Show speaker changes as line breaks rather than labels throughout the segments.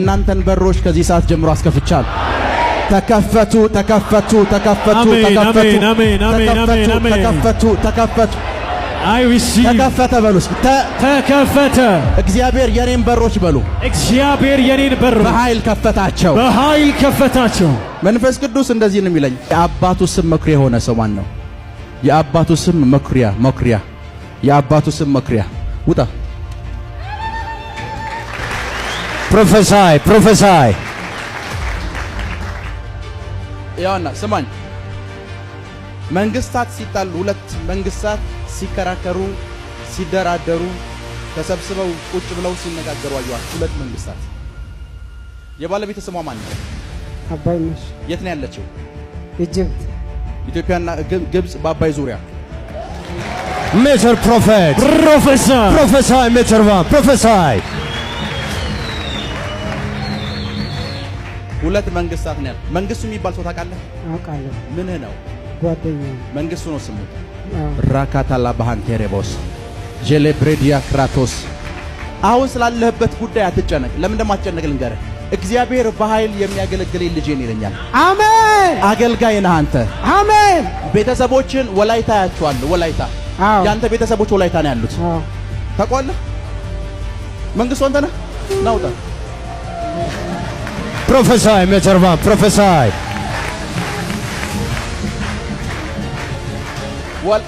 እናንተን በሮች ከዚህ ሰዓት ጀምሮ አስከፍቻለሁ። ተከፈቱ፣ ተከፈቱ፣ ተከፈቱ፣
አሜን፣
ተከፈቱ፣
አሜን፣ አሜን፣ አሜን፣
ተከፈቱ፣
አሜን፣ አሜን።
ተከፈቱ፣ ተከፈቱ፣
I receive.
ተከፈተ በሉ እስኪ።
ተከፈተ።
እግዚአብሔር የኔን በሮች በሉ
እግዚአብሔር የኔን በር
በኃይል ከፈታቸው።
በኃይል ከፈታቸው።
መንፈስ ቅዱስ እንደዚህ ነው የሚለኝ። የአባቱ ስም መኩሪያ የሆነ ሰው ማን ነው? የአባቱ ስም መኩሪያ፣ መኩሪያ፣ የአባቱ ስም መኩሪያ። ውጣ።
Prophesy, prophesy.
ያውና ስማኝ። መንግስታት ሲጣሉ፣ ሁለት መንግስታት ሲከራከሩ፣ ሲደራደሩ፣ ተሰብስበው ቁጭ ብለው ሲነጋገሩ አየኋቸው። ሁለት መንግስታት። የባለቤት ስሟ ማን ነው?
አባይነሽ።
የት ነው ያለችው?
Egypt።
ኢትዮጵያና ግብጽ በአባይ ዙሪያ።
Major prophet.
Prophesy.
Prophesy, Major One. Prophesy.
ሁለት መንግስታት ነው ያሉት። መንግስቱ የሚባል ሰው ታውቃለህ?
አውቃለሁ።
ምንህ ነው?
ጓደኛ።
መንግስቱ ነው ስሙ።
አዎ።
ራካታላ ባሃንቴሬቦስ ጄሌብሬዲያ ክራቶስ። አሁን ስላለህበት ጉዳይ አትጨነቅ። ለምን እንደማትጨነቅ ልንገርህ። እግዚአብሔር በኃይል የሚያገለግለኝ ልጄን ይለኛል።
አሜን።
አገልጋይ ነህ አንተ።
አሜን።
ቤተሰቦችን ወላይታ ያቸዋለሁ። ወላይታ።
አዎ።
ያንተ ቤተሰቦች ወላይታ ነው ያሉት።
አዎ።
ታውቀዋለህ? መንግስቱ አንተ ነህ? ና ውጣ።
Prophesy, Major One. Prophesy.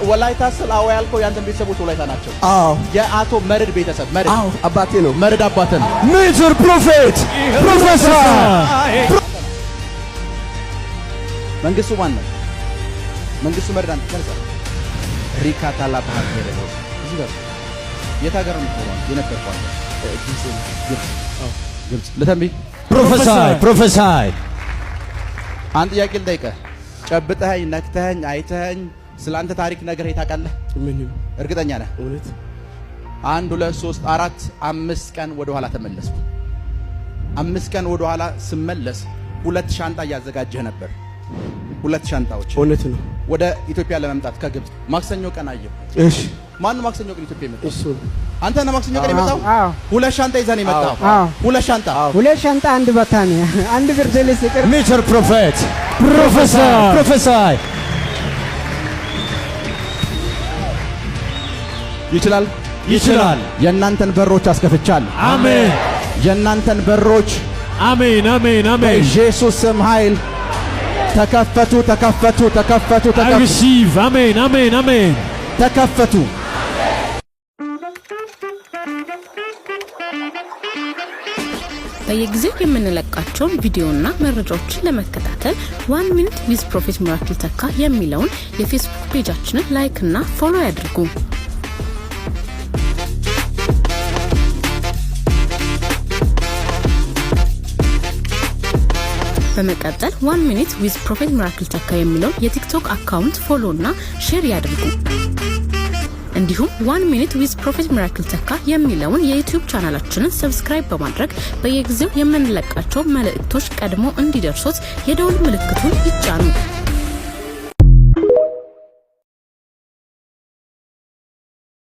ወላይታ ስል አዎ ያልከው ያንተን ቤተሰቦች ወላይታ ናቸው።
አዎ።
የአቶ መርድ ቤተሰብ መርድ።
አዎ፣ አባቴ ነው።
መርድ አባትህ ነው።
Major prophet. Prophesy.
መንግስቱ ማን ነው? መንግስቱ መርድ አንተ ተነሳ። ሪካታላ ባህር ሄሬቦስ እዚህ ጋር የት ሀገር ነው የምትኖረው? የነበርከው አንተ? ግብጽ። ግብጽ። ልተንብይ።
Prophesy. Prophesy.
አንድ ጥያቄ ልጠይቅህ። ጨብጠኸኝ፣ ነክተኸኝ፣ አይተኸኝ ስለ አንተ ታሪክ ነግረኸኝ ታውቃለህ?
ምንም።
እርግጠኛ ነህ?
እውነት።
አንድ፣ ሁለት፣ ሶስት፣ አራት፣ 5 ቀን ወደ ኋላ ተመለስኩ። 5 ቀን ወደ ኋላ ስመለስ ሁለት ሻንጣ እያዘጋጀህ ነበር። ሁለት ሻንጣዎች።
እውነት ነው።
ወደ ኢትዮጵያ ለመምጣት ከግብጽ። ማክሰኞ ቀን አየሁ።
እሺ።
ማነው ማክሰኞ ቀን ኢትዮጵያ የመጣው?
እሱ ነው።
አንተ ነህ ማክሰኞ ቀን የመጣው?
አዎ።
ሁለት ሻንጣ ይዘህ ነው የመጣው?
አዎ።
ሁለት ሻንጣ።
ሁለት ሻንጣ፣ አንድ ባታንያ፣ አንድ ብርድ ልብስ ይቅር።
Major prophet.
Prophesy.
Prophesy.
ይችላል።
ይችላል።
የእናንተን በሮች አስከፍቻለሁ።
አሜን።
የእናንተን በሮች
አሜን፣ አሜን፣ አሜን።
በኢየሱስ ስም ኃይል ተከፈቱ፣ ተከፈቱ፣ ተከፈቱ፣
I
ተከፈቱ፣
receive. አሜን፣ አሜን፣ አሜን።
ተከፈቱ።
በየጊዜው የምንለቃቸውን ቪዲዮና መረጃዎችን ለመከታተል One Minute with Prophet ሚራክል ተካ የሚለውን የፌስቡክ page ኣችንን like እና follow ያድርጉ። በመቀጠል One Minute with Prophet ሚራክል ተካ የሚለውን የቲክቶክ account follow እና share ያድርጉ። እንዲሁም One Minute with Prophet ሚራክል ተካ የሚለውን የዩቲዩብ ቻናላችንን subscribe በማድረግ በየጊዜው የምንለቃቸው መልእክቶች ቀድሞ እንዲደርሶት የደውል ምልክቱን ይጫኑ።